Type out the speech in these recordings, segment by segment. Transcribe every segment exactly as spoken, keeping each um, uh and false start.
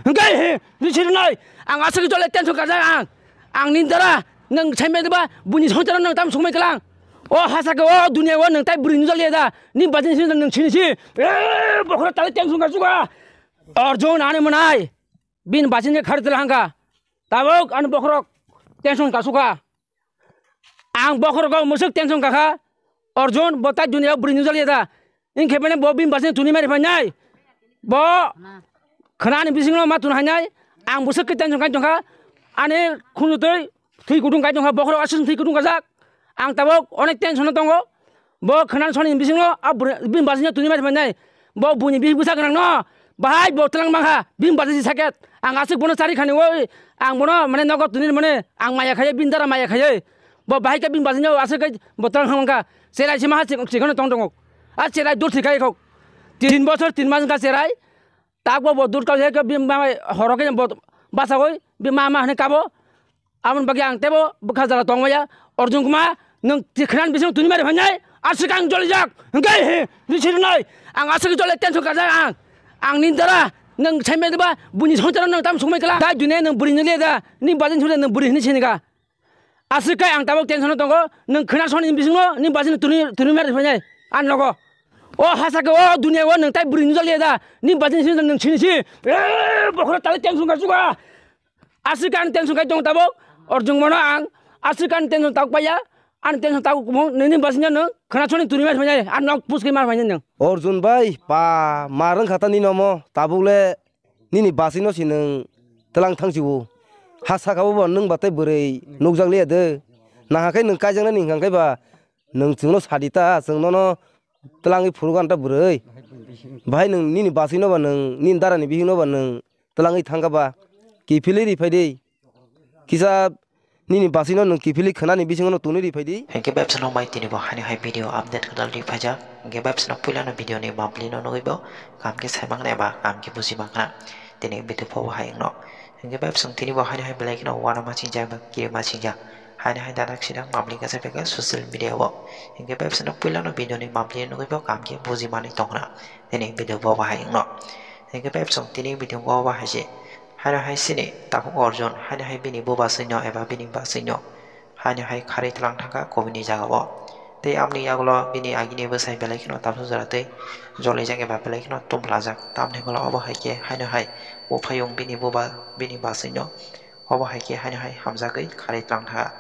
Hwnkhe, hi, ni siri nai. Ang aswk jole tension kajak ang. Ang ni dara, nwng saimai ba, buini songcharo nwng tam songmai klang. O hasa ke, o dunia o nwng tai bwrwi nujak liya da. Ni bajin sini nwng sini si. Eh, bokhorok tali tension kajak ka. Arjun ani mwnai. Bini bajin je khari tala hangka. Tabuk ani bokhorok tension kajak ka. Ang bokhorok mwswk tension kha kha. Arjun, bo tai dunia o bwrwi nujak liya da. Wngkhe bene bo bini bajin tuni mari phainai. Bo khwnani bisingo ma tun hainai. Ang bwswk khe tension kai tongkha. Ani khunju twi thwi kutung kai tongkha. Bokhorok aswk thwi kutung kajak. Ang tabuk onek tension o tongo. Bo khwnani soni bisingo a bwrwi, bini bajinno tuni mari phainai. Bo buini bihik bwsa gwnangno bahai bo twlang mankha. Bini baji saket. Ang aswk bono chari khani oi. Ang bono mane nogo tuni mane ang maya khaiye, bini dara maya khaiye. Bo bahai khe bini bajinno aswk khe bo twlang kha mankha. Cherai se maha chikon tong tongo. A cherai dur thikai khok. Tin bosor tin mas wngkha cherai. Takbo bo dur kau je khe bini mama horo khe bo bachagoi bini mama hwnwi kabo. Aboni bagwi ang teibo bwkha jala tongmaya. Arjun Kumar, nwng tikhinan bising tuni mari phainai, aswk ang jolijak. Hwnkhe he, ni siri nai. Ang aswk jole tension kajak ang. Ang ni dara, nwng saimai ba, buini songcharo nwng tam songmai kala. Tai dunia nwng bwrwi ni le da, ni bajin suri nwng bwrwi hwnwi sini ka. Aswk kai ang tabuk tension o tongo, nwng khwna soni bisingo, ni bajin tuni, tuni mari phainai, ang nogo. O hasa ke, o dunia o nwng tai bwrwi nujak liya da, ni bajin sini nwng sini si. Eh, bokhorok tali tension kajak ka. Aswk ani tension kai tong tabuk, Arjun mano ang, aswk ani tension tabuk paiya, ani tension tabuk kumung, nini basingya nwng, khwna soni tuni mai phaiya, ani nok puske mar phaiya nwng. Arjun bai, pa, mar wngkha ta nini omo, tabuk le nini basingno si nwng twlang thang siwo. Ha saka bo nwng batai bwrwi nukjak liya de. Naha khe nwng kaijaknani hwnkha khe ba, nwng chwngno sadi ta, chwng nono twlangwi phuru ganta bwrwi. Bahai nwng nini basingno ba nwng, nini darani bihikno ba nwng twlangwi thangkha ba, kiphilwi ri phai di. Kisa nini basingno nwng kiphilwi khwnani bisingo no tonwi ri phai di. Hwnkhe bebsano mai tini bo haino hai video update kwtal ri phaijak. Hwnkhe bebsano puilano video ni mapli no nugwi bo kaham khe sai mangna eba kaham khe buji mangna. Tini video phobo hai wngno. Hwnkhe bebsong tini bo haino hai belai kheno uanama singjak ba kirima singjak. Haino hai dadak sidak mapli kasa peka social media o. Hwnkhe bebsano puilano video ni mapli nugwi bo kaham khe buji manwi tongna. Tini video phobo hai wngno. Hwnkhe bebsong tini video phobo hai se. Haino hai sini takhuk Arjun, haino hai bini buba sino eba bini ba sino, haino hai kharwi tlang thangkha kubuni jagao. Tei amni yagulo bini agini bwsai belai kheno tabsa jora tei jolijak eba belai kheno tumlajak. Tamni hwnba obo hai khe haino hai buphayung bini buba bini ba sino obo hai khe haino hai hamjagwi kharwi tlang thangkha.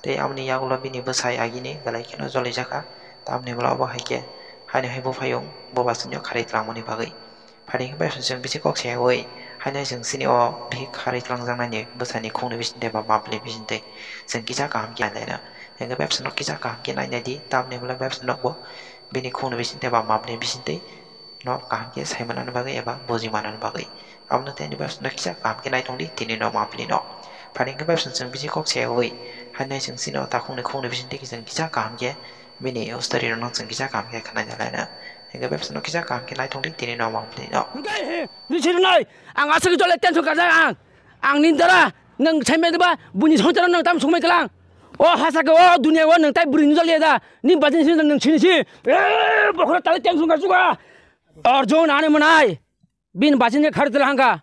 Tei amni yagulo bini bwsai agini belai kheno jolijakha. Tamni hwnba obo hai khe haino hai buphayung buba sino kharwi tlangmani bagwi. Phaidi hwnba chwng bisi kok sayawi, haino chwng chini o bihik kharwi tlangjaknani bwsani khungni bisingtwi ba mapli bisingtwi chwng kisa kaham khe naina. Hwnkhe bebsano kisa kaham khe naina di, tamni hwnba bebsano bo bini khungni bisingtwi ba mapli bisingtwi no kaham khe sai manani bagwi eba buji manani bagwi. Abono tei ani bebsano kisa kaham khe naitong di, tini no mapli no. Phaidi hwnkhe bebsano chwng bisi kok sayawi, haino chwng chini o takhukni khungni bisingtwi chwng kisa kaham khe bini o story rokno chwng kisa kaham khe khwnaina laina. Hwnkhe bebsano kisa kaham khe naithok di, tini no mangpili no. Hwnkhe he, ni siri nai, ang aswk jole tension kajak ang. Ang ni dara, nwng saimai ba, buini songcharo nwng tam songmai klang. O hasa ke, o dunia o nwng tai bwrwi nujak liya da, ni bajin sini nwng sini si. Eh, bokhorok tali tension kajak ka. Arjun ani mwnai, bini bajin je khari tala hangka.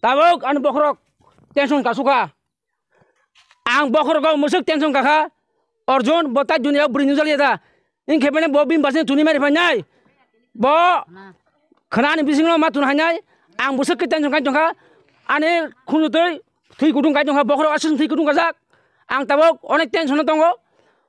Tabuk ani bokhorok tension kajak ka. Ang bokhorok mwswk tension kakha. Arjun, bo tai dunia bwrwi nujak liya da. Wngkhe bene bo bini bajin tuni mari phainai. Bo khwnani bisingno ma tun hainai. Ang bwswk khe tension kai tongkha. Ani khunju twi, thwi kutung kai tongkha. Bokhorok aswk thwi kutung kajak. Ang tabuk onek tension o tongo.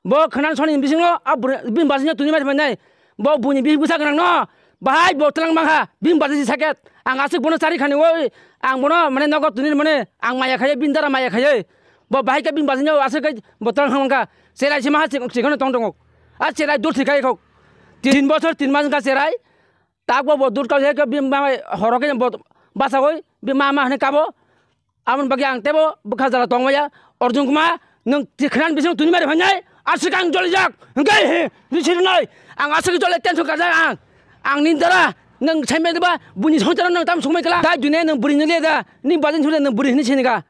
Bo khwnani soni bisingno a bwrwi, bini bajinno tuni mari phainai. Bo buini bihik bwsa gwnangno bahai bo twlang mankha, bini baji saket. Ang aswk bono chari khani oi, ang bono mane nogo tuni mane ang maya khaiye, bini dara maya khaiye. Bo bahai khe bini bajinno aswk khe bo twlang mankha. Cherai se maha chikon tong tongo. A cherai dur thikai khok. Tin bosor tin mas wngkha cherai. Takbo bo dur kau khe bini mama horo khe bo bachagoi, bini mama hwnwi kabo. Aboni bagwi ang teibo bwkha jala tongmaya. Arjun Kumar, nwng tikhinan bising tuni mari phainai, aswk ang jolijak. Hwnkhe he, ni siri nai. Ang aswk jole tension kajak ang. Ang ni dara, nwng saimai ba, buini songcharo nwng tam songmai kala. Tai dunia nwng bwrwi ni le da, ni bajin suri nwng bwrwi hwnwi sini ka.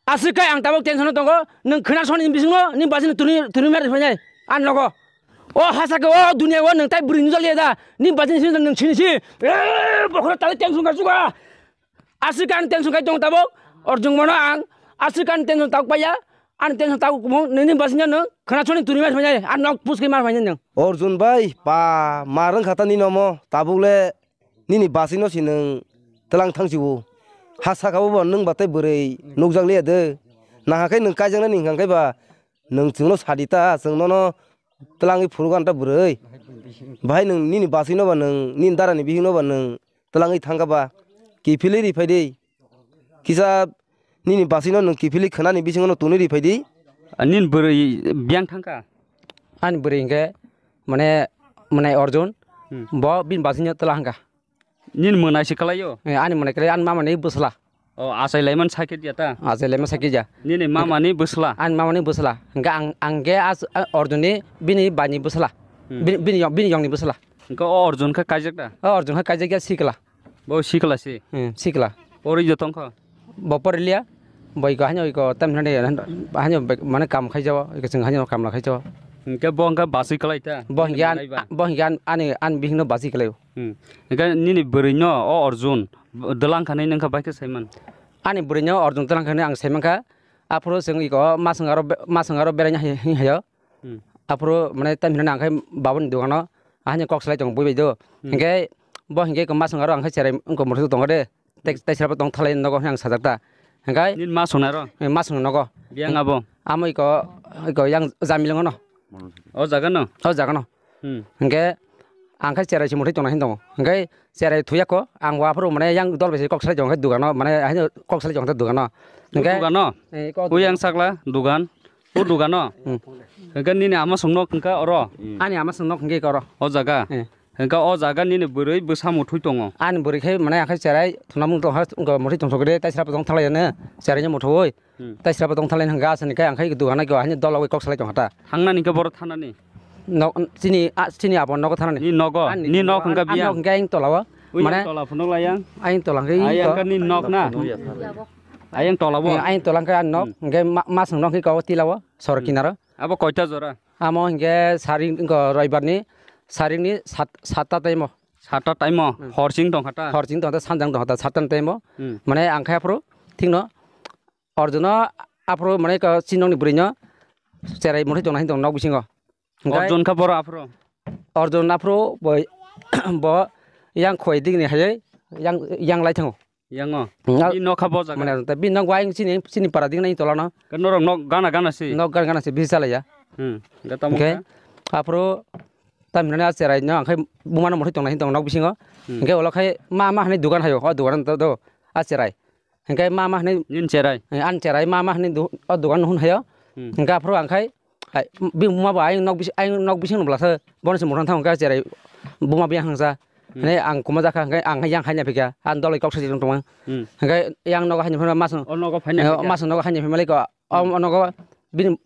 Aswk kai ang tabuk tension o tongo, nwng khwna soni bisingno, ni bajin tuni, tuni mari phainai, ang nogo. O hasa ke, o dunia o nwng tai bwrwi nujak le da, ni bajin sini nwng sini si. Eh, bokhorok tali tension kajak ka. Aswk ani tension khai tong tabuk. Arjun bono ang aswk ani tension tabuk paiya. Ani tension tabuk kumung nini basino nung khna soni tuni mas manya. Ani nok pus khai mas manya nung. Arjun bai pa ma rwng kha ta nini omo tabuk le nini basino si nung tlang thang si o. Ha saka bo nung batai bwrwi nukjak liya de. Naha khai nung kaijaknani hwnkha khai ba nung chwngno sadi ta chwng nono twlangwi phuru ganta bwrwi. Bahai nung nini basino ba nung nini darani bihikno ba nung twlangwi thangkha ba kiphilwi ri phai di. Kisa nini basino nung kiphilwi khwnani bisingo no tunwi ri phai di. Nini bwrwi biyang thangkha? Ani bwrwi hinkhe mane, mane Arjun, hmm, bo bini basino twla hangkha. Nini mwnai se kwlaio? Eh, ani mwnai kwlai, ani mamani bwsla. O, achai laiman sakit ya ta? Achai laiman sakit ya. Nini mamani bwsla? Ani mamani bwsla. Hingke ang, ang ge as, a, Arjunni bini bani bwsla. Hmm. Bini, bini yong, bini yongni bwsla. Hingke o Arjun khe kaijak da? O Arjun khe kaijak ya sikla. Bo sikla si? Hmm, sikla. Pori jo tongkho? Bo pori liya. Bo iko hanyo iko tam hinani, hanyo be-, mane kam khai jao, iko chwng hanyo kam la khai jao. Hingke bo hingke basui kwlai ta? Bo hingke an, naiba? Bo hingke an, ani, ani bihikno basui kwlaio. Hmm. Hingke nini bwrwino o Arjun, dwlang khanai nungkha bai khe saiman? Ani bwrwino Arjun dwlang khanai ang saimankha. Aphuru chwng iko maswng aro be-, maswng aro beraina hai, hai, hayo. Hmm. Aphuru mane tam hinani ang khai babani dogano, ahani kok salai tongo bui bai do. Hmm. Hingke bo hingke iko maswng aro ang khai cherai wngkha mothai tongo de. Tek-, hmm, taisra bo tong thalai nogo hwnwi ang sajak ta. Hingke nini maswng naro? Eh, maswng nogo. Biyang abo? Amo iko, iko yang Jamilongo no. O jaga no? O jaga no. Hmm. Hingke ang khe cherai se muthai tongna hin tongo. Hingke cherai thuya ko ang wa phuru mane yang dol bai se kok salai jong khe dogano mane haino kok salai jong khe dogano. Hingke dogano? Eh, ko o yang sakla dogan. O dogano? Hmm. Hingke nini ama song nok hingke oro? Ani ama song nok hingke oro. O jaga? Eh. Hingke o jaga nini bwrwi bwsa muthai tongo? Ani bwrwi khe mane ang khe cherai thuna mung tong ha muthai tong sokre taisra bo tong thalai ne cherai no muthai. Hmm. Taisra bo tong thalai hwnka asani khe ang khai dogana khe haino dol logoi kok salai tong kha ta. Thangnani khe boro thanani? No, chini, a, chini abo nogo thanani. Ni nogo? Ani, ni nok hwnka ani biyang? Nok hwnka ayang tola o. Ui, mane ayang tola phunuk lai yang? Ayang tola hwnka ayang ka ni nok na? Ayang tola bo? Eh, ayang tola hwnka ani nok. Hmm. Hwnka ma, maswng nok hwnka o tila o, sor, hmm, kinaro. Abo koita jora? Amo hwnka saring, hwnka roibar ni, saring ni sat, satta time o. Satta time o? Hmm. Hor sing tong kha ta? Hor sing tong kha ta, sanjang tong kha ta, satta time o. Hmm. Mane ang khai aphuru, thik no, Arjun no aphuru mane ko sinong ni bwrwi no cherai muthai tongna hin tong nok bisingo. Hingke Arjun kha boro aphuru? Arjun aphuru bo, bo yang khoi ding ni hai yang, yang lai thango. Yang o? Hmm, al- Bini nok kha bo jaga? Mane ta bini nok bai chini, chini para ding nai tola no. Ke norok nok gana gana si? Nok gana gana si bisi chalai ya. Hmm, hingke tamo hingke kha? Aphuru tam hinani a cherai no ang khai buma no muthai tongna hin tong nok bisingo. Hmm. Hingke ulo khai ma, ma hinui dogan hayo, o dogan do, do a cherai. Hingke ma ma hinui nini cherai? Eh, ani cherai ma ma hinui du-, o dogan hun hayo. Hmm. Hingke aphuru ang khai, hai, bini buma bo ayang nok bisi-, ayang nok bising nung blasa, bono se muthang thang hingke cherai buma biyang hangsa. Hmm. Hine ang kuma jakha hingke ang yang haina phikha, ang doloi kok sajak tongma. Hmm. Hingke yang nogo haina phima masung. O nogo phaina eh, phikha? Masung nogo haina phima liko, o, hmm, o nogo bini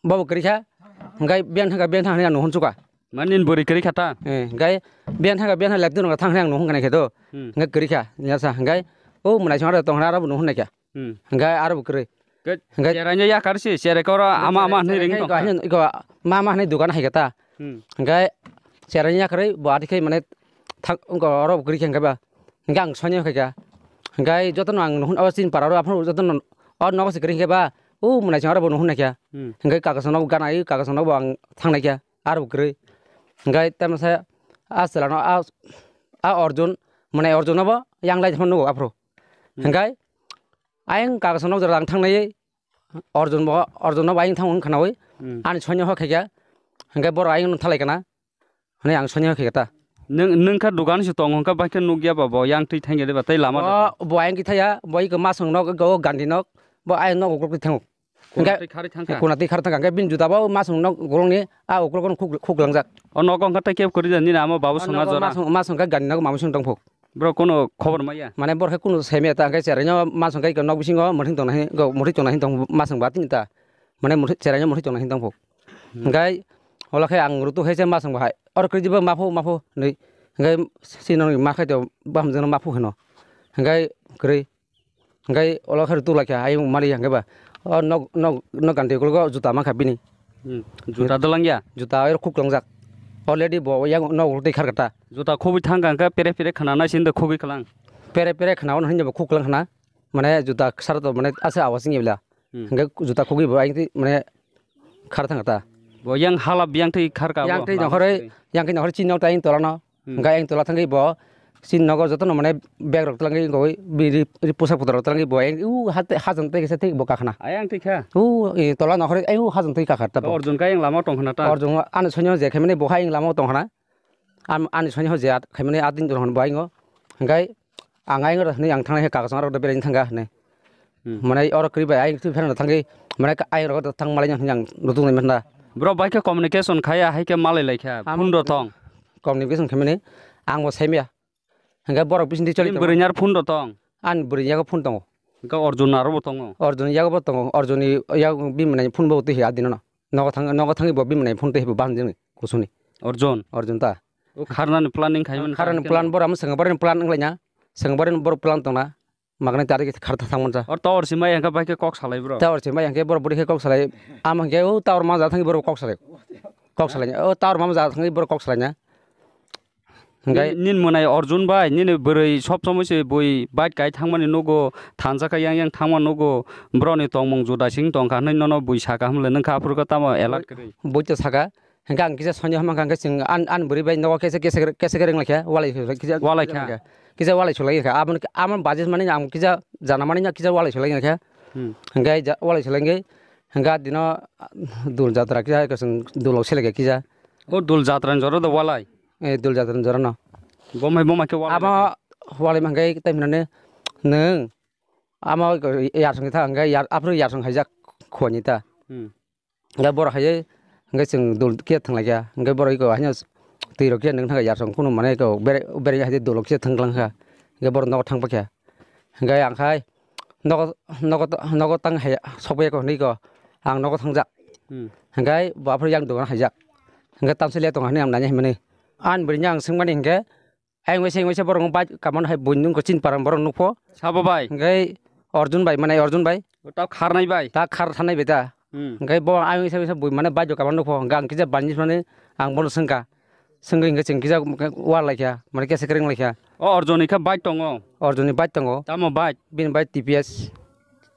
bobo kwrwi kha, hingke biyang thangkha, biyang thang hinui ang nuhun chukha. Mane nini bwrwi kwrwi kha ta? Eh, hingke biyang thangkha, biyang thang lek dunu thang hinui ang nuhun kha nai khe do. Hmm. Hingke kwrwi kha, ya sa, hingke o mwnai song aro tong hwnwi aro bo nuhun nai kha. Hmm. Hingke aro bo kwrwi. Ke hingke cherai no yakar si, cherai koro ama ama hwnwi ring tong kha. Iko ma ma hwnwi dogan hai khe ta. Hmm. Hingke cherai no yakarwi bo ati khe mane thang wngkha oro bo kwrwi khe hingke ba. Hingke ang soino khe kha. Hingke jotono ang nuhun o chini para oro aphano jotono o nogo se kwrwi hingke ba. O mwnai song aro bo nuhun nai kha. Hmm. Hingke kakasong nogo gana, kakasong nogo bo ang thang nai kha. Aro bo kwrwi. Hingke tamo se a chwla no a, a Arjun, mwnai Arjun no bo yang lai phano nugo aphuru. Hmm. Hingke ayang kakasong nok jora ang thangnai, Arjun bo, Arjun no bo ayang thang wng khwnawi, hmm, ani soino ho khaikha, hingke borok ayang no thalai kana, hwnwi ang soino ho khaikha ta. Nwng, nwng kha dogan se tong hwnkha, bai khe nukya ba bo yang twi thangya de ba tei lama o, da. Bo ayang khe thaya, bo iko masong nok, iko gandhi nok, bo ayang nok uklok twi thango. Hingke kuna twi kharwi thangkha? Kuna twi kharwi thangkha, hingke bini juta bo masong nok uklok ni, a uklok no khuk, khuk langjak. O nogo hwnkha tei kebo kwrwi da nini ama babu o songha nogo jora. Masong, masong khe gandhi nok mama song tongphuk. Bro, kono khobor maya? Mane borok khe kono saimaya ta, hingke cherai no masong khe nok bisingo mwthing tongna hin, go mwthing tongna hin tong masong ba tini ta. Mane mwthing, cherai no mwthing tongna hin tongphuk. Hmm. Hingke ola khe ang rutuk hai se masong ba hai. Oro kwrwi diba maphu, maphu hinwi. Hingke sino ma khai to bam jeno maphu hino. Hingke kwrwi. Hingke ola khe rutuk lai kha ayung mari hingke ba. O nok, nok, nok gandhi uklok juta man kha bini. Hmm. Juta dwlang ya? Juta oro khuk langjak. Already bo yang nok ulo twi khar kha ta. Juta khogwi thang kha hwnkhe pere pere khna nai sindi khogwi khwlang. pere pere khna hwnwi bo khuk lang khna. Mane juta sara to mane ase awas ngi bla. Hmm. Hingke juta khugwi bo ayang twi mane khar thang ta. Bo yang hala biyang twi khar ka bo yang twi hala nokhoroi, twi. Yang twi nokhoroi chin nok ta ayang tola no. Hmm. Hingke ayang tola thangwi bo chin nogo joto no mane bag rok twlangwi goi biri, biri posak putor rok twlangwi bo ayang u hat, hajang twi kisa twi bo kakhna. Ayang twi kha. U, e, tola nokhoroi ayang u hajang twi kakhar ta bo. Orjon ka yang lama tong khna ta. Orjon ano sonyo je khe mane bo ha yang lama tong khna. Am-, ani soni ho je at-, khaimani adin rok bo aingo. Hingkai ang aingo hwnwi ang thangnai khe kakas rok berai thangkha hwnwi. Hmm. Mane oro kwrwi bai ayang twi phano thangwi mane ayang rok thang malai hwnwi ang nutung nai manda. Bro bai khe communication khaya hai khe malai lai kha. Am-, phone do tong. Communication khaimani ang bo saimya. Hingkai borok bising twi choli. Bwrwi nyar phone do tong. An bwrwi yago phone tongo. Hingkai Arjun aro bo tongo. Arjun yago bo tongo. Arjun ni yago bini phone bo twi adin no. Nogo thang, nogo thangwi bo bini phone twi bo ban jani kusuni. Arjun. Arjun ta. O kharnani planning khaimani. Kharnani plan bora mo sengbar ni plan wnglaina. Sengbar ni bor plan tongna. Magni tari khar thang mansa. Or tower si mai hangka bai khe kok salai bro. Tower si mai hangke bor buri khe kok salai. Am hangke o tower ma ja thangwi bor kok salai. Kok salai. O tower ma ja thangwi bor kok salai na. Hingke nin, nin mwnai Arjun bai, nini bwrwi sob somoi se bui bike kai thangmani nugo, thansa khe yang yang thangma nugo, boroni tongmung juda sing tongkha hwnwi nono bui saka hwnle nungkha aphuru khe tamo alert kwrwi. Bui to saka, hingke ang kisa sonya hwnmang kha hingke chwng an, an bwrwi bai nogo kisa, kisa, kisa khe rwnglaikha, walai kisa, walai kha. Kisa walai sulai kha, aboni, aboni baji mani ang kisa jana mani kisa walai sulai kha. Hmm. Hingke ja, walai sulai hingke, hingke dino dul jatra kisa chwng dulok selekha kisa. O dul jatra ni jora do walai. E, dul jatra ni jora no. Bomai bomai khe walai. Abo walai mangkai tai hinane nwng ama yarsong khe thang khe yar, aphuru yarsong haijak khwani ta. Hmm. Hingke borok hai hingke chwng dul khe thang lai kha. Hingke borok iko haino twi rok khe nwng thang yarsong kunu mane iko bere, bere hai dul khe thang lang kha. Hingke borok nogo thang pakha. Hingke ang khai nogo, nogo, nogo tang hai sok bai kho hinui kho. Ang nogo thangjak. Hmm. Hingke bo aphuru yang dogan haijak. Hingke tamsa le tong hinui ang nani hinmani. An bwrwi ni ang swngmani hingke, ayang waisa, ayang waisa borok bike kaman hai buini wngkha chini para borok nukpho. Sabo bai? Hingke Arjun bai, mane Arjun bai. O ta kharnai bai? Ta khar thanai bai ta. Hmm. Hingke bo ayang waisa, waisa bui mane bike kaman nukpho. Hingke ang kisa bani mane ang bono swngkha. Swngwi hingke chwng kisa wal laikha, mane kesa kwrwng laikha. O Arjun ni khe bike tongo? Arjun ni bike tongo. Tamo bike? Bini bike T P S.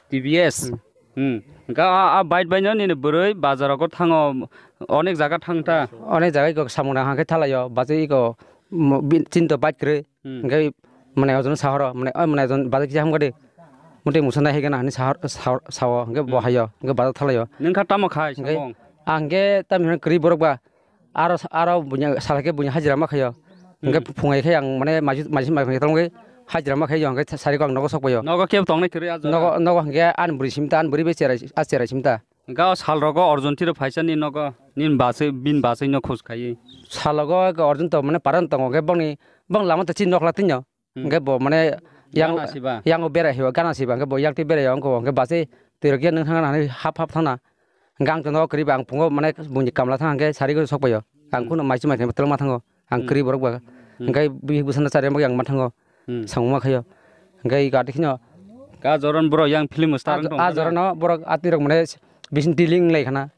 T P S? Hmm. Hmm. Hingke a, a bike bai no nini bwrwi bazar rogo thango, onek jaga thang ta? Onek jaga iko samung rang hangke thalaio, bachwi iko mo-, bin-, chinto bike kwrwi. Hmm. Hingke mane Arjun sahoro, mane, "Oi mane Arjun, bazar kisa hamkha di. Muti musana hai gana," hinui sahor-, sahor-, sao, hingke bo Hmm. haio, hingke bazar thalaio. Nwng kha tamo khai Hingke samung? Ang hingke tamni hwnba kwrwi borok ba. Aro, aro bunya, sal khe bunya hajira ma khaio. Hingke Hmm. phungai khe ang mane maji, maji ma khaio, tongwi hajira ma khaio, hingke sari khe ang nogo sok paio. Nogo kebo tongnai kwrwi a jaga? Nogo, nogo hingke ani bwrwi sim ta, ani bwrwi bai cherai, a cherai sim ta. Hingke o sal rogo Arjun tiro phaisa ni nogo, nin bachwi, bin bachwi no khus khaiwi. Sal rogo Arjun to mane paran tongo, hingke bongni, bong lama to chini nokla tinio. Hmm. Hingke bo mane yang, Gana siba. Yang berai hiyo, gana siba, hingke bo yang twi berai hiyo, hingke bo hingke bachwi twi rok ya nwng thang nang hap hap thang na. Hingke ang to nogo kwrwi ba ang phungo mane buini kamla thang hingke sari gori sok paio. Ang Hmm. kunu mai chumai khe twlangma thango. Ang Hmm. kwrwi borok ba. Hmm. Hingke bihik bwsano chari yang ma thango. Hmm. Samung ma khaio. Hingke gati khino. Ka joron bro yang film star A, wng tong a khana? Jorano borok atwi rok mane bising dealing lai khana.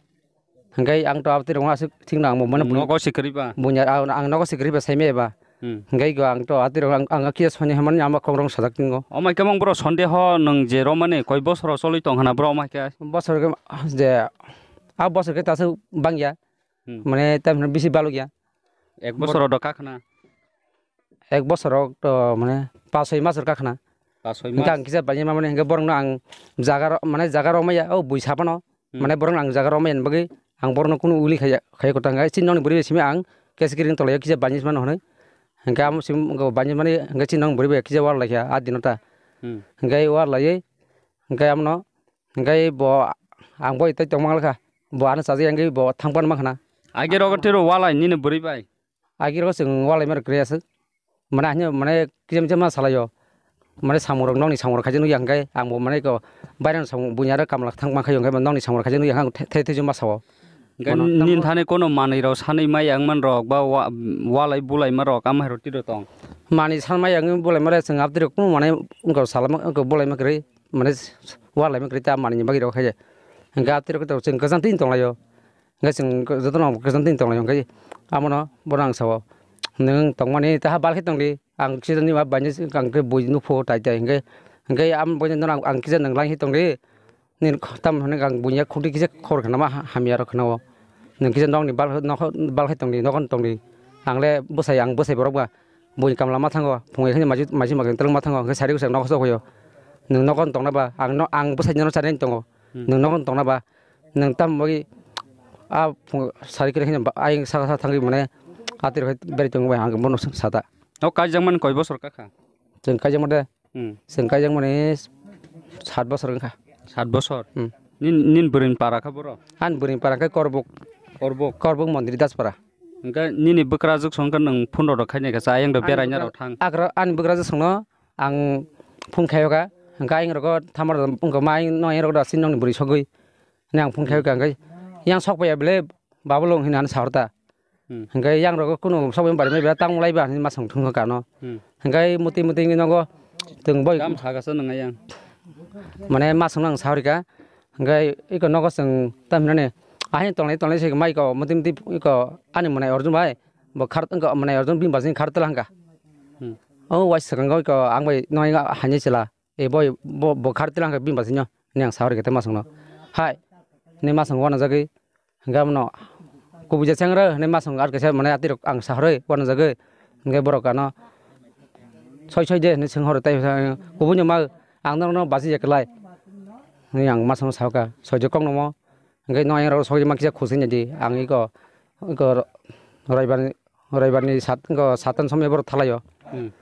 Hingke ang to abtwi rok aswk thik no ang bo mane buini Nogo se kwrwi ba? Buini ang, ang nogo se kwrwi ba saimaya ba. Hmm. Hingke go ang to atwi rok ang, ang kisa soni hamani ama kok rong sajak tingo. Omo khe mong bro sonde ho nwng je romani koi bosoro choli tong khana bro omo khe? Bosor khe je a bosor khe taswk bangya. Hmm. Mane tam bisi balokya. Ek bosoro do kakhna? Ek bosoro to mane pas soi mas rok kakhna. Pas soi Hingke mas? Ang kisa bangya mamani hingke borokno ang jaga ro-, mane jaga romaya o bui sapano. Hmm. Mane borok ang jaga romani bagwi ang borokno kunu uli khaya, khaya kwtang khe chini nokni bwrwi bai simi ang kesa kiring tolai kisa bangwi mano hwnwi. Hingke amo sim wngkha bangwi mani hingke chini nokni bwrwi bai kisa war laikha a dino ta. Hmm. Hingke war laiwi hingke amono hingke bo ang bo tei tongma wngkha bo ano chajakya hingke bo thang pan mankha na. Age rogo tei ro walai nini bwrwi bai? Agi rogo chwng walai mano kwrwi aswk. Mane haino mane kisa misa ma salaio. Mane samung rok nokni samung rok khaijak nukya hwnkhe ang bo mane ko bairani samung buini aro kamla thang mankhaio hwnkhe nokni samung rok khaijak nukya hwnkhe ang the-, the-, thaichuk ma sao. Hwnkhe Bono nin tamo thani kono manwi rok sanwi maya wngman rok ba wa-, walai bulai ma rok amhai rok tiro tong. Manwi san maya wngwi bulai ma rok chwng abtwi rok kunu mane wngkha salama wngkha bulai ma kwrwi mane walai ma kwrwi ta manwi ni bagwi rok khaija. Hwnkhe abtwi rok chwng kwchang twi tonglaio. Hwnkhe chwng jotono kwchang twi tonglaio hwnkhe amono bono ang sao, "Nwng tongmani taha bal khe tongdi, Ang kisa ni ma bani ang ke bui nuk pho tai tai hingke, hingke am bui no ang, ang kisa nang lang hi tong di. Nin tam hone ang bui ya khudi kisa khor khana ma hamya rok khana o. Nang kisa nok ni bal, nok bal hai tong di, nokon tong di. Ang le bwsai, ang bwsai borok ba. Bui kamla ma thango, phung hai khani maji, maji magang teleng ma thango, hingke sari bwsai nok sok hoyo. Nang nokon tong na ba, ang no, ang bwsai no chari tongo. Hmm. Nang nokon tong na ba. Nang tam bagi a phung sari kiri khani ba, aying saka sa thangri mane atir hai beri tongo ba, ang bono sata. O kaijak man koi bosor kakha? Chwng kaijak mode. Hmm. Chwng kaijak mani sat bosor wngkha. Sat bosor? Hmm. Nin, nin bwrwini para kha boro? Ani bwrwini para khe Korbuk. Korbuk? Korbuk Mondri Daspara. Hingke nini bwkrajwk song khe nwng phone rok khai nai kha, sa ayang rok beraina rok thang. Agra, ani bwkrajwk songno ang phone khayo kha. Hingke ayang rogo thamar wngkha ma ayang no ayang rok da sin nokni bwrwi sogwi. Hwnwi ang phone khayo kha, hingke yang sok paiya bele babulung hinwi ano sahor ta. Hmm. Hingke yang rogo kunu sok bai bari mai bela tang lai ba hinwi masong thung kha kano. Hmm. Hingke muti muti wngwi nogo tong boi. Tam kha kasa nang yang. Mane masong nang sahor kha. Hingke iko nogo chwng tam hinani ahini tonglai tonglai se mai ko muti muti iko ani mwnai Arjun bai bo khar wngkha mwnai Arjun bini bajin khar tela hingka. Hmm. O wai swkang iko ang bai noi haini chela. E boi bo, bo khar tela hingka bini bajinno. Ni ang sahor khe te masongno. Hai. Ni masong wana jagwi. Hingke abono kubui je chengre hinui masong ar kaisa mane atirok ang sahoroi uanajagoi. Hingke borok ano soi soi de hinui seng horo tei kubuino ma ang norokno bachijak kelai hinui ang masongno sahoka soijo kokno mo. Hingke no ayang rok sogwi ma kisa khosoi naidi ang iko iko roibar ni Roibar ni sat, wngkha satan somoi borok thalaio. Hmm.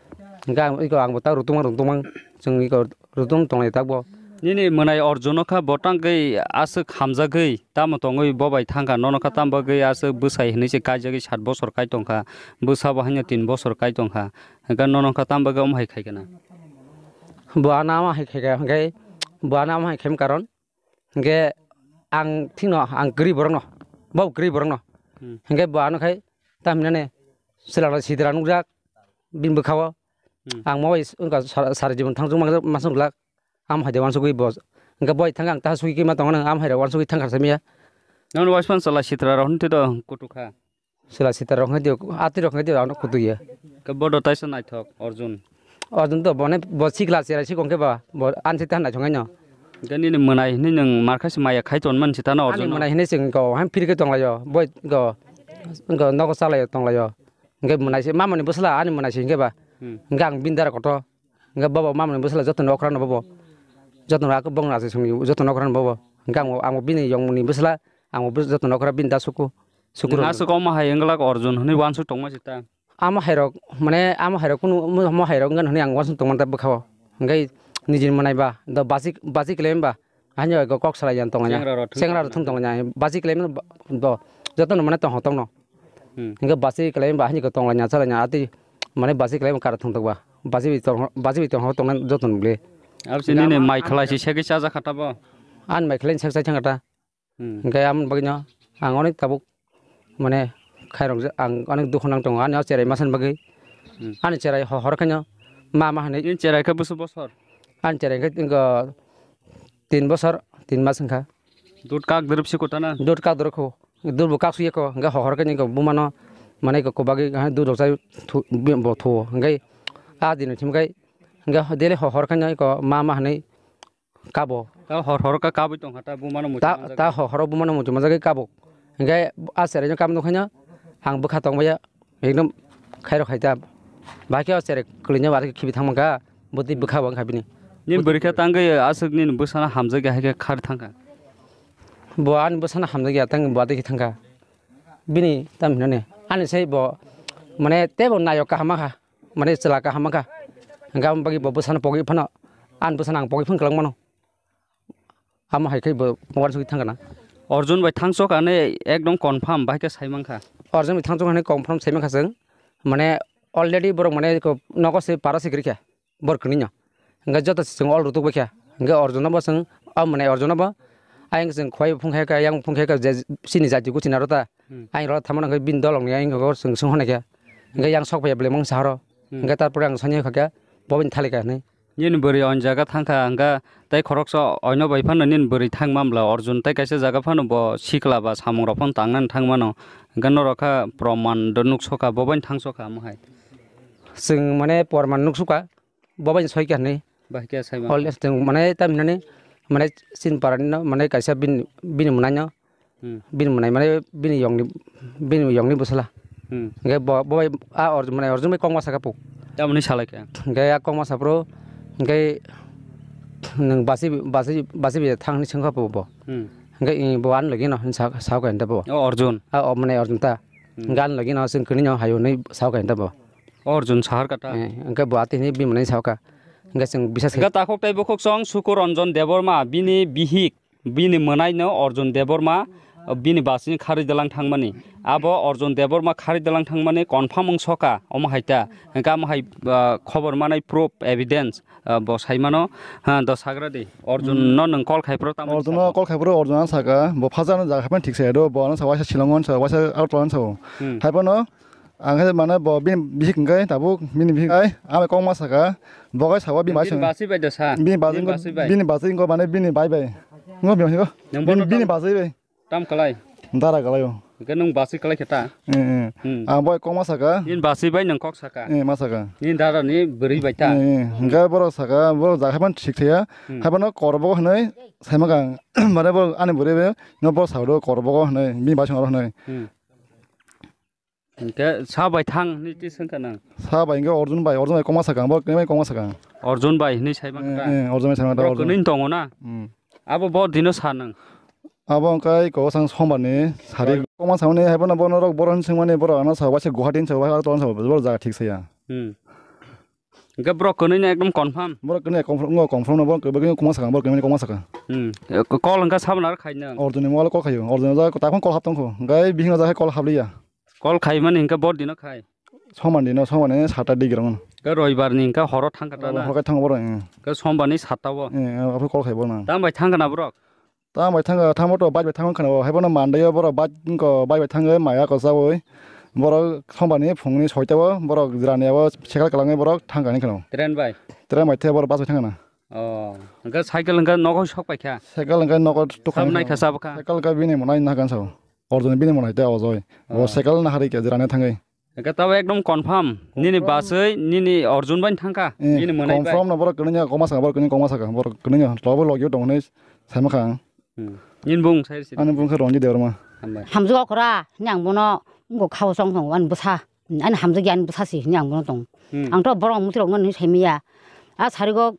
Hingke ang, iko ang bo tak rutungma rutungma chwng iko rutung tonglai tak bo. Nini mwnai Arjun no kha bo tangkhe aswk hamjagwi tamo tongwi bo bai thangkha, nono kha tamo bagwi aswk bwsai hinui se kaijagwi sat bosor kai tongkha, bwsa bo haino tin bosor kai tongkha, hingke nono kha tamo bagwi omo hai khaikha na? Bo ano ama hai khaikha hingke bo ano ama hai khaim karon. Hingke ang thikno ang kwrwi borokno, bo kwrwi borokno. Hmm. Hingke bo ano khai tamhinani chwla sitra nukjak bini bwkhao. Hmm. Ang mo wngkha sar-, sari jibon thangchuk ma-, masuk glak. Am hai de wansugwi bo. Hingke boi thangkhe ang ta sugwi kima tongo nang am hai rok wansugwi thangkha samya. Nang waisman chwla sitra rok hwn twi do kutuk kha. Chwla sitra rok wngkha tio, atwi rok wngkha tio, ano kutuya. Khe bodo taisa naithok Arjun. Arjun to bone, bo sikla cherai sikong khe ba, bo ansi ta naithok haino. Khe nini mwnai hinui nwng markha se maya khai ton man sitano Arjun no. Ani mwnai hinui chwng ko, ham phiri khe tonglaio, boi ko, ko nogo chalaio tonglaio. Hingke mwnai se, mamoni bwsla ani mwnai se hingke ba. Hmm. Hingke ang bini dara kotor. Hingke bobo mamani bwsala jotono okra no bobo. Jotono ako bong rasi songni jotono okra no bobo. Hingke ang, ang bini yong ni bwsala ang bo jotono okra bini da suku. Suku rok. Aswk omo hai wngla Arjun hwnwi uansuk tongma se ta. Amo hai rok mane amo hai rok kunu mo hai rok wngkha hwnwi ang uansuk tongma ta bwkha o. Hingke nijini mwnai ba do basi basi kle ba. Hanya ko kok salai jan tongla nya. Chengra rok thung tongla nya. Basi kle ba do jotono mane tong tongno. Hmm. Hingke basi kwlai ba hani ko tongla nya chala nya ati mane basi kwlai kar thung tokba basi bi tong basi bi tong tong joto nukle. Abse nini mai khalai si segwi chaja khata bo. An mai khalai sek sai thang ta. Hmm. Hingke am bagino ang onek tabuk mane khairok ang onek dukhu nang tongo ani cherai masan bagwi. Hmm. Ani cherai ho hor khaino ma ma hani. Ini cherai khe busu bosor. Ani cherai khe ingo tin bosor tin mas wngkha. Dut kak drip si kutana. Dut kak drip kho. Dut bo kak suye kho. Hingke ho hor khe ni kho buma no mane kho kubagwi ha dut rok chai thu bo thu. Hingke a dino thim kai hingke daily ho hor khe ni kho ma ma hanai kabo. Ta hor hor ka kabui tong hata buma no muchung ta manjak. Ta ho hor buma no muchung manjak kabo. Hingke a cherai no kam no khaino ang bwkha tong baya. Ekdom khairok hai ta. Bahai khe o cherai kwlwino bahai khe khibi thangma kha. Bwtwi bwkha bo wngkha bini. Nini bwrwi khe tangwi aswk nini bwsano hamjakya hai khe khar thangkha. Bo ani bwsano hamjakya tang bo tei khe thangkha. Bini tam hinani ani sai bo mane teibo nayok kaham kha. Mane chwla kaham kha. Hingkhe aboni bagwi bo bwsano pogwi phano ani bwsano ang pogwi phano kwlwng mano. Amo hai khe bo uansugwi thang kana. Arjun bai thangchok ani ekdom confirm bahai khe sai mankha. Arjun bai thangchok ani confirm sai mankha chwng. Mane already borok mane ko nogo se para se kwrwi kha. Bor kwrwi no. Hingke joto se chwng ol rutuk bai kha. Hingke Arjun no bo chwng o mane Arjun no bo ayang chwng khwlai phung khe ka yang phung khe ka je chini jati guchi naro ta. Hmm. Ayang ro thamano hingke bini dolong ni ayang go chwng sung hona khe. Hingke yang sok bai belai mang sa horo. Hmm. Hingke tarpore ang sanya kha khe bo bini thali kha hinui. Nini bwrwi o jaga thangkha, hwnkha tei khoroksa oino bai phano nini bwrwi thangma bwla Arjun tei kaisa jaga phano bo sikla ba samung rok phano tangnani thangmano, hwnkha norok kha proman do nuksokha, bo bai thangsoka omo hai. Chwng mane porman nuk sukha, bo bai soi kha hinwi. Bahai khe saima. Hol chwng mane tam hinani mane chin parani no mane kaisa bini, bini mwnai no. Hmm. Bini mwnai mane bini yongni, bini yongni bwsala. Hmm. Hingke bo, bo bai a Arjun mane Arjun bai kokma saka puk. Tamoni salai khe. Hingke a kokma sapro hingke nwng basi, basi, basi bai thang hinwi swngkha puk bo. Hmm. Hingke i bo ani logi no hinwi sa, sa kha hinta bo. O Arjun. A o mane Arjun ta. Hmm. Hingke ani logi no chwng kwnwi no hayo hinwi sa kha hinta bo. O Arjun sahar kata. Eh, hingke bo atini bini mwnai sa kha. Hingke chwng bisas khe. Hingke takhuk tei bukhuk song Suku Ranjan Debbarma bini bihik. Bini mwnaino Arjun Debbarma, bini basini kharwi dalang thangmani. Abo Arjun Debbarma kharwi dalang thangmani confirm wng soka, omo hai ta. Hingke amo hai, ah, khobor manai proof, evidence, ah, bo sai mano. Ha, do sagra di. Arjun no nwng call khai phuru tamo Arjun no saka? Call khai phuru Arjun ano saka, bo phajar no jaga hapmani thik se do, bo ano sa waisa Shillong ano sa, waisa Agartala ano sa. Hmm. Hai phano Ang khe mane bo bini bihik hwnkhe tabuk bini bihik ai, ang bai kokma saka, bo khe sabo bini bai Bini song. Basi bai da sa. Bini basi Bini basi bai. Bini basi wngkha mane bini bai bai. Ngo bini bini bini basi bai. Tam kalai. Dara kalai o. Hwnkhe nwng basi kalai khe ta. Eh, eh. Hmm. Ang bai kokma saka. Nini basi bai nwng kok saka. Eh, ma saka. Nini dara ni bwrwi bai ta. Eh, eh. Hwnkhe borok saka, borok jaga haiphano thik thaya. Hmm. Haiphano korbogo hwnwi saimaka ang. Mane borok ani bwrwi bai no borok sado korbogo hwnwi bini bai song aro hwnwi. Hmm. Hingke sa bai thang hinwi twi swngkha nang? Sa bai hingke Arjun bai, Arjun bai kokma sakang, bo kwnwi bai kokma sakang. Arjun bai hinwi sai Eh, mankha ta? Eh, Arjun bai sai mankha ta, Borok Arjun. Kwnwi tongo na? Hmm. Abo bo dino sa nang? Abo hingke kok sang sombar ni sari kokma samani hai bono bono rok boron singmani borok ano sa waisa Guwahati hinwi sa waisa Agartala hinwi sa borok jaga thik saya. Hmm. Hingke borok kwnwi no ekdom confirm? Borok kwnwi confirm, ngo confirm no borok kwnwi kokma sakang, borok kwnwi kokma sakang. Hmm. Call hingke saboni aro khai nang? Arjun ni mobile call khaio, Arjun ja takhung call hap tongkho, hingke bihik no ja khe call hapliya. Call khaimani hingke bor dino khai? Somani no, somani satta di grong. Ke roibar ni hingke horo thangkha ta na? Horo kai thango borok, eh. Ke sombar ni satta o? Eh, eh, aphuru call khai borok na. Tam bai thangkha na borok? Tam bai thangkha, tamo to bike bai thangkha na, hai bono Monday o borok bike ko bike bai thangwi maya ko chawi. Borok sombar ni phung ni soita o borok jwra ni abo cycle kwlangwi borok thangkha ni kheno. Train bai? Train bai the borok bus bai thangkha na. Oh, hingke cycle hingke nogo sok pai kha? Cycle hingke nogo tukha. Sam nai kha sabo kha? Cycle hingke bini monai na kan sao. Arjun bini monai te ojoi. Oh. Bo cycle na hari ke jwra ni thangwi. Hingke tabo ekdom confirm. Nini baswi, nini Arjun bai thangkha? Eh, nini mwnai bai? Confirm no borok kwnwi ya, kokma sakha, borok kwnwi kokma sakha, borok kwnwi ya, tobo logio tong hinwi saima kha ang. Hmm. Nini bung sai si? Ani bung khe Ronjit Debbarma. Hambai. Hamjwk okra, hini ang bono, wngkha khao chong tongo, ani bwsa, ani hamjwk ya, ani bwsa si, hini ang bono tong. Hmm. Ang to borok muti rok no hinwi saimaya. A sarigo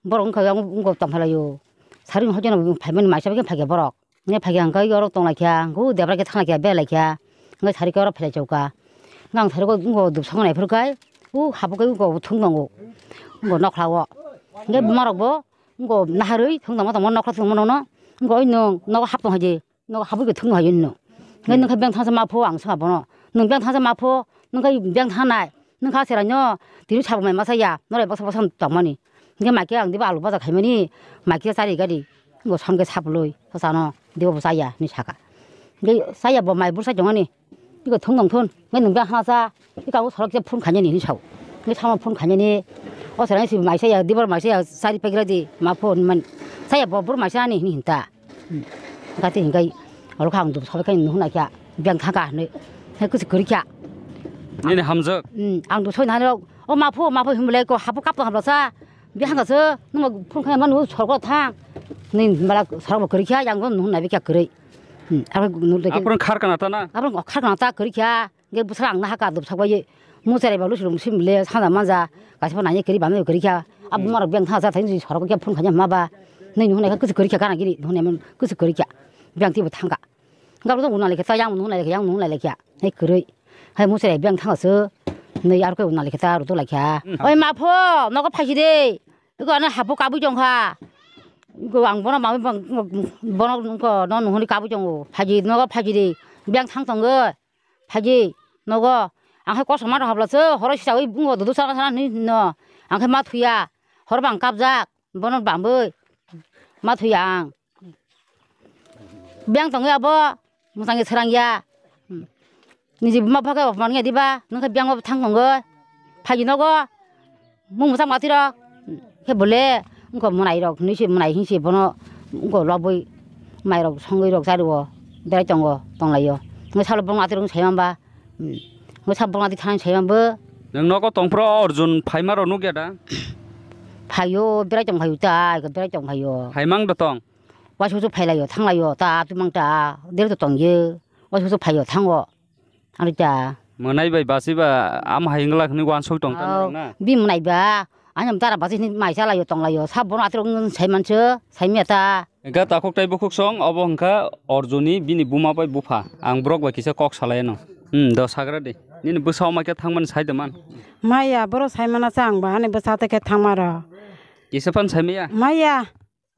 borok wngkha, wngkha tong phalaio. Sari hojono phaimani maisa bai khe phaikha borok. Nini phaikha hwnkhe oro tong laikha, hwnkhe o debra khe thang laikha, bera laikha. Hwnkhe sari khe oro philai chauka. Hwnkhe ang sari khe o dupsa nai phuru khai, o habu khai o thung tongo. O nokha o. Hwnkhe buma rok bo o naharwi thung tongma tongma nokha thung tongma nono. O oi nwng nogo hap tong hai di. Nogo habwi khe thung hai di nwng. Hwnkhe nwng khe beng thangsa ma pho ang swnga bono. Nwng beng thangsa ma pho, nwng khe beng thangnai. Nwng kha cherai no tini sabo mai masa ya. Norai baksa baksa tongmani. Hwnkhe mai khe ang diba alu baja khaimani, mai khe chari gari, bo som khe saplui, sachano, dibo bo chaya, hinwi sakha. Hwnkhe chaya bo mai bwsai tongmani, bikhe thung tong thun, hwnkhe nwng beng hana cha, bikhe ang sorok khe phone khainani hinwi sao. Hwnkhe samo phone khainani, o chwraino si mai chaya, dibo mai chaya, chari paikra di, ma phone man, chaya bo bwrw mai chani hinwi hinta. Gati hingkai, oro kha ang dum sabai khe nuhun naikha, beng thangkha hinwi, hai kwchwk kwrwikha. Nini hamjwk? Hmm, ang dum sabai naharok, o ma pho, ma pho hinwi belai ko habu kap tong habla sa, bihang kha se, nwng phone khai manu sorgo thang, nini bala sorgo kwrwikha, yang bo nuhun naibikha kwrwi. Hmm, abo nuhun naikha. Aphuru kharkana ta na? Aphuru kharkana ta kwrwikha. Hingke bwswk ang nahaka dopsok bai muchai bai lusu lung sim le sanja manja kaisa bo naina kwrwi bana kwrwi kha. A buma rok beng tha sa thai sorok khe phone khaina hwnma ba nini hwnai khe kwchwk kwrwi kha gana gini hwnai kwchwk kwrwi kha beng twi bo thang kha. Hingke abo to unalai khe ta yang nung lai kha yang nung lai kha hai kwrwi hai muchai beng tha se nui aro khe unalai khe ta aro to lai kha. Oi ma pho nogo phaisi de iko ano hapo kabui tong kha. Iko ang bono mami bono no nung hwnwi kabui tongo phaisi nogo phaisi de beng thang tongo. Phaidi nogo ang hai kosom ma rok habla se horo sisa oi bungo dudu sana sana hinwi no ang khe ma thuya horo bang kapjak bono bamboi ma thuya ang beng tongwi abo mwchang khe srang ya niji buma pha khe opman khe diba nung khe beng bo thang tongo phaidi nogo. Mung mwchang mwtwi rok khe bole wngkha mwnai rok hinwi se mwnai hinwi se bono wngkha lobwi mai rok songwi rok chari o berai tongo tonglaio wngkha salo bwrwng atwi rok sai mamba wngkha sabo bwrwng atwi thani sai mamba Nwng nogo tongphuru o Arjun phaima rok nukya da? Phaio, berai tong phaio ta, berai tong phaio. Phaimang da tong? Waisa waisa phailaio, thanglaio, ta, tumang ta, der to tongyo. Waisa waisa phaio, thango. Ani ta. Mwnai bai basi ba, am hai wngla hwnwi wansuk tong ta Oh, norok na? Bini mwnai ba, ani dara basi hwnwi mai chalaio, tonglaio, sab bono atirok wng sai manse, sai maya ta. Hwnkhe takhuk tei bukhuk song, obo hwnkha Arjuni bini buma bai bupha. Ang borok bai kisa kok salai anw. Hmm, do sagra di. Nini bwsa oma khe thangmani sai de man. Maya, borok sai mana cha ang ba, ani bwsa tei khe thangma rw. Kisa phan sai maya? Maya.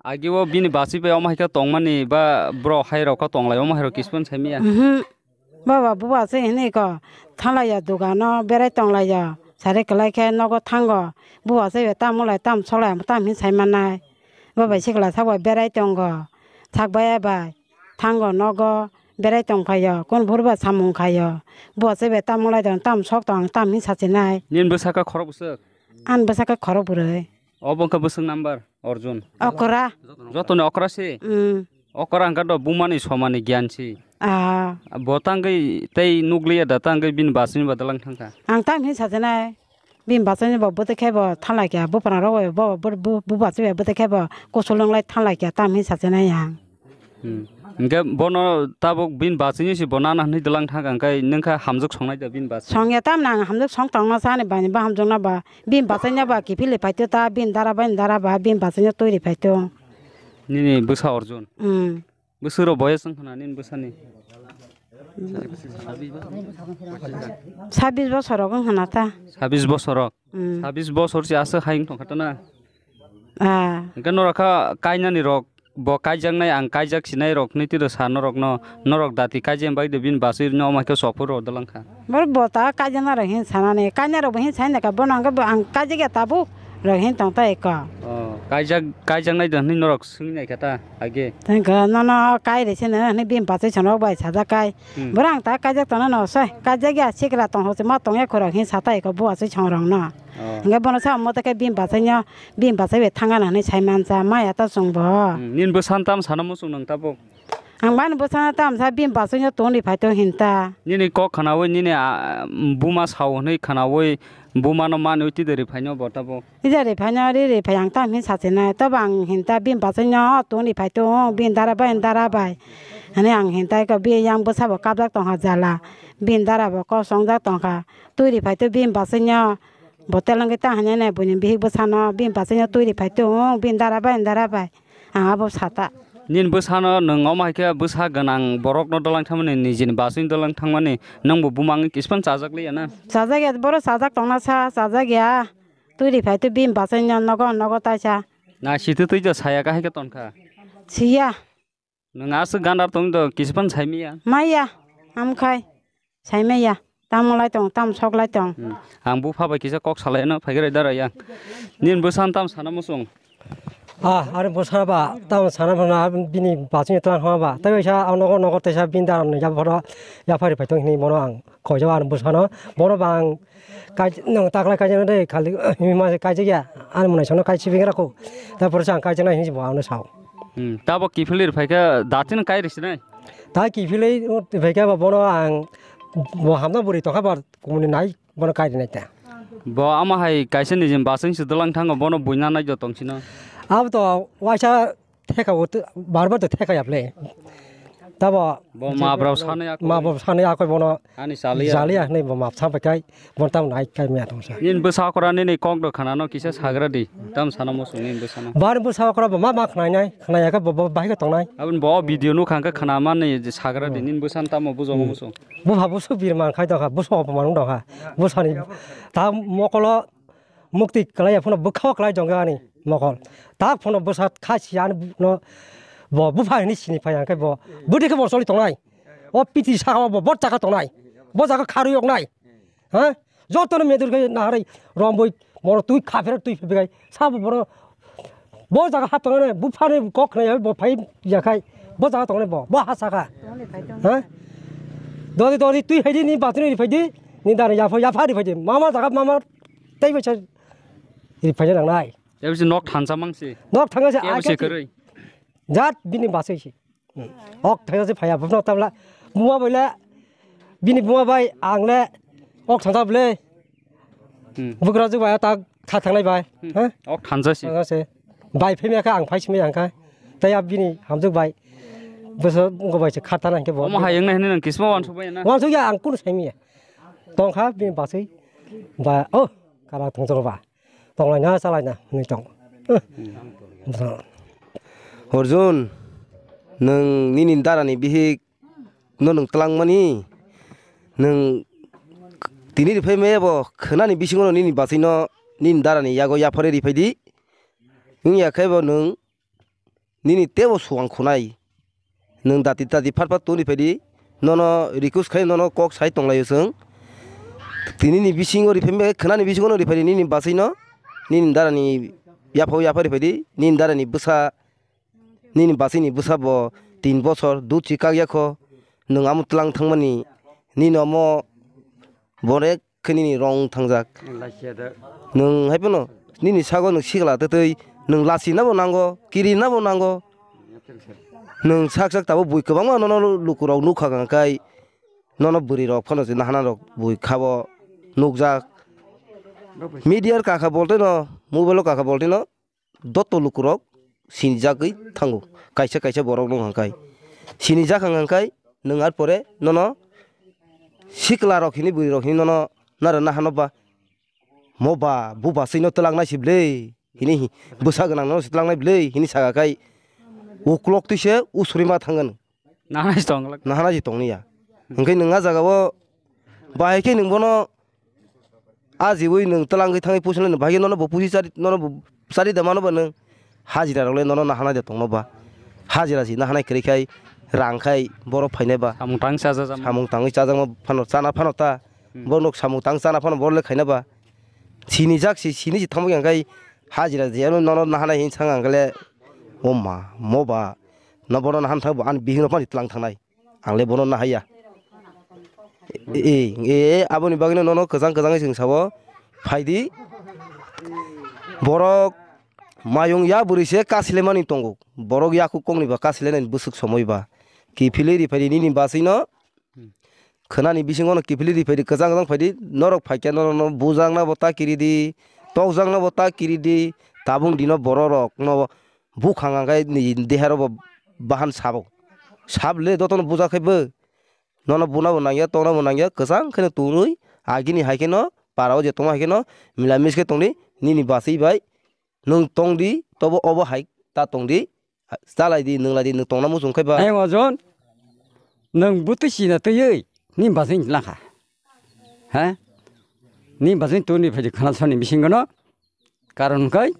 Agi o bini basi bai oma hai khe tongmani ba borok hai rok khe tonglai, oma hai rok kisa phan sai maya? Mhm. Baba, buba se hini ko, thalaiya dogano berai tonglaiya, sari kwlai khe nogo thango, buba se be tamo lai tam soklai, tam hin sai manai. Baba sikla sak bai berai tongo, sak bai bai thango nogo berai tong phaio, kun phuru ba samung khaio, buba se be tamo lai tong, tam sok tong, tam hin sachinai. Nini bwsa khe khorok bwswk? Ani bwsa khe khorok bwrwi. Obo wngkha bwswk number, Arjun. Okra. Jotoni okra se? Mm. Okra hwnkha do bumani somani giyan se. Ah. Bo tangwi tei nukliya da, tangwi bini basini ba dalang thangkha. Ang tam hin sajana, bini basini bo bwtwi khe bo thanglai kha, buphang rok bo, bo, bo, bo, bo basini bo bwtwi khe bo kusul wnglai thanglai kha, tam hin sajana yang. Hmm. Hwnkhe bono tabuk bini basini se bo nana hwnwi dalang thangkha, hwnkhe nwng kha hamjwk songnai da bini basini? Songya tam nang hamjwk song tongna sani bani ba hamjwk na ba. Bini bachaina ba kiphilwi phaito ta, bini dara bai dara ba, bini bachaina twi ri phaito. Nini bwsa Arjun? Mm. Bwswk rok boyes wng khna nini bwsani? Sabis bosor rok wng khna ta. Sabis bosor rok? Mm. Sabis bosor se aswk hai wng tong kha ta na? Ah. Hwnkhe norok kha kainani rok Bo kaijaknai, ang kaijak sinai rok hinwi twi rw sa norokno, norok dati kaijak bai de bini basui no omo hai khe sophuru rw dalang kha. Bor bo ta kaijaknai rok hin sanani, kainai rok bo hin sai nai kha, bono hwnkhe bo ang kaijak ya tabuk rok hin tong ta eko. Oh, kaijak, kaijaknai de hinwi norok swngwi nai kha ta age. Tei hwnkhe nono kai rw sino hinwi bini basui sonok bai sajak kai. Hmm. Boro ang ta kaijak tongna no sai, kaijak ya sikla tong ho se ma tong ya khorok hin sa ta eko bo asui song rok no. Oh. Hwnkhe bono sa mo ta khe bini basui no Bini bachai bai thangana hinwi sai mansa, maya ta chwng bo. Hmm, nini bwsano tamo sana muchung nang tabuk? Ang bani bwsano tamo sa bini bachai no tongri phai to hinta. Nini kok khnaui nini, ah, buma sao hinwi khnaui buma no manwi twi de ri phai no bo tabuk? Twi de ri phai no ri ri phai ang tamo hinwi sachi nai. Tobo ang hinta bini bachai no tongri phai to, bini dara bai, dara bai. Hinwi ang hinta ko bini yang bwsa bo kabjak tong kha jala. Bini dara bo kosong jak tong kha. Twi ri phai to bini bachai no. Bo telengwi ta hanya nai buini bihik bwsano bini bachai no twi ri phai tong, bini dara bai, dara bai. Ang abo sa ta. Nini bwsano nwng omo hai khe bwsa gwnang borokno dolang thangmani, nijini bachai dolang thangmani, nwng bo buma wngwi kiphilno chajak liya na? Chajak ya, boro chajak tongna sa, chajak ya. Twi ri phai twi bini bachai no nogo, nogo taisa. Na sitwi twi ja saya kha hai khe ton kha. Siya. Nwng aswk gandar tong do, kisa phano sai maya? Maya, amkhai, sai maya. Tamo lai tong, tam sok lai tong. Hmm. Ang bupha bai kisa kok salai no, phai khe rai da rai ya. Nini bwsano tam sana muchung? Ah, ani bwsa ba, tam sana phano bini bachai tlang hama ba. Tai waisa ang nogo nogo tesa bini daram ni ya phano ya phari phai tong hini bono ang. Koijago ani bwsano, bono bang kai, nwng taklai kaijaknai de, khali, himma se kaijakya, ani mwnai sano kai sibing rako, ta porsa ang kaijaknai hinwi bo ano sao. Hmm, tabo kiphilwi rw phaikha, datino kai rw sinai? Ta kiphilwi rw phaikha, bo bono ang, bo hamna bwrwi tongkha, bo kumuni nai, bono kai rwnai ta. Bo ama hai kaisa nijini bachai se dolang thango, bono buina nai do tong sino. Abo to waisa theka o tw-, bar bar to theka ya ble. Tabo Bo je-, ma brao sani ya koi. Ma brao sani ya koi bono Ani saliya. Jaliya hinwi bo map sa bai kai, bono tamo nai kai maya tong sa. Nini bwsa okra nini kok do khana no kisa sagra di. Tam sana muchung nini bwsano. Bar bwsa okra bo ma ma khnai nai, khnai ya khe bo, bo bahai khe tong nai. Aboni bo video nukha hwnkhe khana mani je sagra di, nini bwsano tamo bujo muchung. Bupha busu birman khai tong kha, busu opman wng tong kha. Bwsani ta mokolo Mukti kwlaiya phano bwkha o kwlai tongkha ani mokol. Tak phano bwsa kha si ani no bo bupha hinwi sini phai hwnkhe bo bwtwi khe bo choli tongnai. O piti saka o bo bot chaka tongnai. Bo jaga kharwi oknai. Ha? Jotono medur khe naharwi romboi moro twi khapher twi phaibai sabo boro bo jaga ha tongnai buphani kok khnai bo phai yakhai bo jaga tongnai bo bo ha saka. Ha? Dori dori twi phaidi ni batri ri phaidi ni dani yapha yapha ri phaidi mama jaga mama Tei bai sa ri phaina nangnai. Tei bai se nok thansa mang se. Nok thangsa se. Tei bai se kwrwi. Jat bini basai se. Hmm. Ok thansa se phaya bufno tabla. Buma bai le bini buma bai ang le ok thansa bwle. Hmm. Bugra jwk bai tak kha thangnai bai. Hmm. Ha? Ok thansa si. Thansa si. Bai phai maya kha ang phai simi ang kha. Tai abini hamjwk bai. Bwsa wngkha bai se kha thana hinkhe bo. Omo hai wngnai hinwi nang kisma wansuk bai na. Wansuk ya ang kunu sai maya. Tong kha bini baswi. Ba, oh, kara thong jok ba. Tonglaina chalaina hwnwi tong. Arjun, nwng nini darani bihik no nwng twlangmani, nwng tini rifai maya bo khwnani bisingo no nini basino nini darani yago yapharwi rifai di. Wngya khe bo nwng nini teibo suang khunai. Nwng dati dati phat phat tongri phaidi, nono request khai nono kok sai tonglaio chwng. Tinini bisingo riphaimai, khwnani bisingo no riphaidi nini basino, nini darani yaphao yapha riphaidi, nini darani bwsa, nini basini bwsa bo tin bosor dut si kak yakho, nwng amo tlang thangmani, nini omo bonek khe nini rong thangjak. Nwng hai phano nini sago nwng sikla twtwi nwng lachina bo nango, kirina bo nango. Nwng sak sak tabuk bui kwbangma nono lukurok nukha hwnkhai nono bwrwirok phano se nahanarok bui khabo nukjak. Media-o kakha boltino, mobile-o kakha boltino, dotto lukurok sinijagwi thango. Kaisa kaisa borok nung hwnkhai sinijak hwnkhai nwng ar pore nono siklarok hini bwrwirok hini nono nara nahano ba mo ba bu basino twlangna si bwle hini hi bwsa gwnang no si twlangnai bwle hini saka khai uklok twise usuri ma thangano. Nahana si tong glak. Nahana si tongni ya. Hwnkhe nwng a jaga o bahai khe nwng bono a jiwi nwng twlangwi thangwi pusinai nwng bahai khe nono bo pusi chari nono bo chari da mano ba nwng hajira rok le nono nahana de tongno ba hajira si nahana kwrwi khai rang khai borok phainai ba Samung tang chaja jama. Samung tangwi chajakma phano chana phano ta Hmm. Borok nok samung tang chana phano borok le khaina ba sini jak si sini si thangwi ang khai hajira je nono nahana hin sang ang le o ma mo ba no bono nahana thang bo ani bihing rok phani tlang thangnai. Ang le bono nahaiya. E, e, e, aboni bagwino nono kwchang kwchangwi chwng sabo. Phaidi. Borok mayung ya bwrwi se kasilemani tongo. Borok yaku kokni ba kasilenani bwswk somoi ba. Kiphilwi riphaidi nini baswino. Khwnani bisingo no kiphilwi riphaidi kwchang kwchang phaidi. Norok phaikya norokno bujakna bo ta kiridi. Tokjakna bo ta kiridi. Tabung dino bororok no bukhang ang khe ni dehero bo bahan sabo. Sab le jotono buja khe bo. Nono buna bo nangya, tongna bo nangya, kwchang kheno tongwi agini hai kheno para o je tongma hai kheno mila mis khe tongdi nini baswi bai nwng tongdi tobo obo hai ta tongdi chalai di nwng lai di nwng tongna muchung khe ba. Ayang ojon nwng bwtwi sina twiwi ni baswi lakha ha ni baswi tongni phaidi khana soni bisingo no karon kai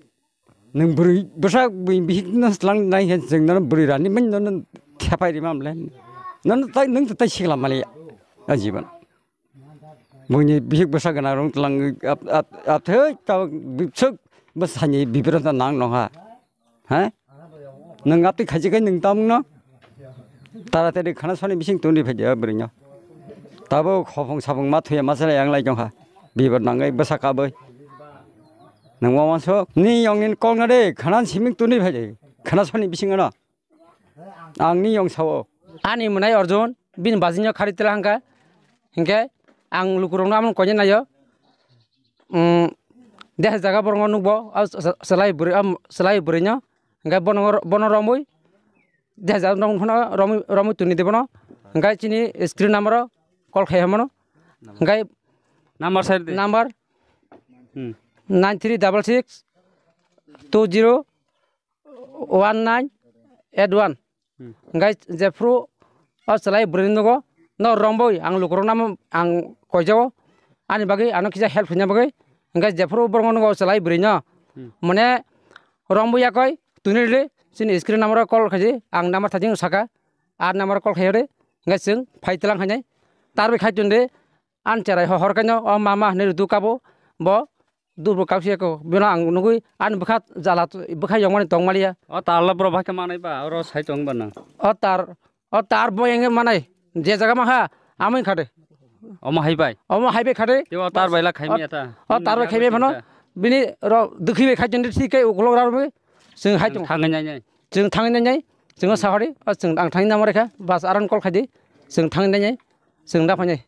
Nwng bwrwi bwsa bihik no slang nai khe chwng nono bwrwi rani mani nono thepai rima mle. Nono tai nwng tai sikla mali a jiban. Buini bihik bwsa gana rong tlang ap ap ap thai ta bwswk bwsani bibro ta nang nong ha. Ha? Nwng ap tai khaji kai nwng tam no. Taratari khana soni bising tuni phai dia bwrwi no. Tabo khopong sapong ma thuya ma sala yang lai jong ha. Bibro nang ai bwsa ka bwrwi. Nang wawan so, ni yong nin kong na de, khana siming tuni phai de, khana soni bising ano. Ang ni yong sao. Ani mwnai Arjun, bini bajinyo khari tela hangka, hingke ang lukurok no amon konya nayo. Um, de jaga borong nukbo, a selai bwrwi, a selai bwrwi no, hingke bono, bono romwi, de jaga nong phano romwi, romwi tuni de bono, hingke chini screen number o call khai hamano, hingke Number side de. Number Hmm. nine three double six two zero one nine eight one. Hmm. Hingke jephru o chwlai bwrwi nugo, no romboi ang lukurok namo ang koijago, ani bagwi ano kisa help hwnna bagwi. Hingke jephru borok nugo o chwlai bwrwi no, Hmm. mane romboi yakoi tuni le chini screen number o call khaidi, ang number thajing saka, ar number call khaidi, hingke chwng phai tlang khainai, tarwi khai tun de. Ani cherai ho hor kaino o mama hinui rwdu kabo bo dubro kapsi ko bino ang nugui ani bwkha jala bwkha yongmani tong maliya. O tarla bro bahai khe manai ba oro sai tong ba nang. O tar o tar bo enge manai je jaga ma ha amui khade. Omo hai bai. Omo hai bai khade. Te o tar bai la khaimi ata. O tar bai khaimi phano bini ro dukhi bai khai jende thik kai ukulok ra ro chwng hai tong. Thangwi nai nai. Chwng thangwi nai nai. Chwng sahori o chwng ang thangwi namo rekha bas aron kol khaidi. Chwng thangwi nai nai. Chwng da phai nai.